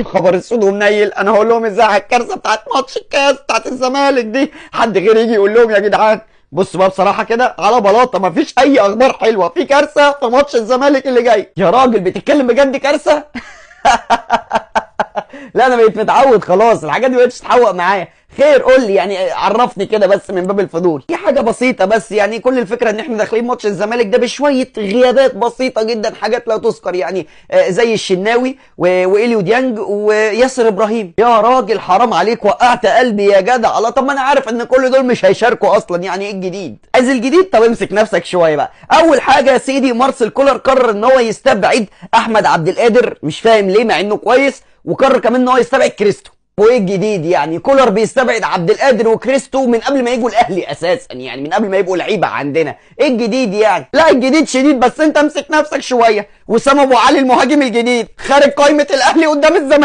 خبر اسود ومنيل. انا هقول لهم ازاي على الكارثة بتاعت ماتش الكاس بتاعت الزمالك دي؟ حد غير يجي يقول لهم يا جدعان. بصوا بقى بصراحة كده على بلاطة، مفيش اي اخبار حلوة، في كارثة في ماتش الزمالك اللي جاي. يا راجل بتتكلم بجد؟ كارثة؟ لا انا بقيت متعود خلاص، الحاجات دي مبقتش تحوق معايا. خير قول لي يعني، عرفني كده بس من باب الفضول. في حاجة بسيطة بس، يعني كل الفكرة ان احنا داخلين ماتش الزمالك ده بشوية غيابات بسيطة جدا، حاجات لا تذكر يعني، زي الشناوي واليو ديانج وياسر ابراهيم. يا راجل حرام عليك، وقعت قلبي يا جدع. الله، طب ما انا عارف ان كل دول مش هيشاركوا اصلا، يعني ايه الجديد؟ عايز الجديد؟ طب امسك نفسك شوية بقى. اول حاجة يا سيدي، مارسيل كولر قرر ان هو يستبعد احمد عبد القادر، مش فاهم ليه مع انه كويس، وقرر كمان ان هو يستبعد كريستو. وايه الجديد يعني؟ كولر بيستبعد عبد القادر وكريستو من قبل ما يجوا الاهلي اساسا، يعني من قبل ما يبقوا لعيبة عندنا. ايه الجديد يعني؟ لا الجديد شديد، بس انت امسك نفسك شوية. وسام ابو علي المهاجم الجديد خارج قائمة الاهلي قدام الزمالك.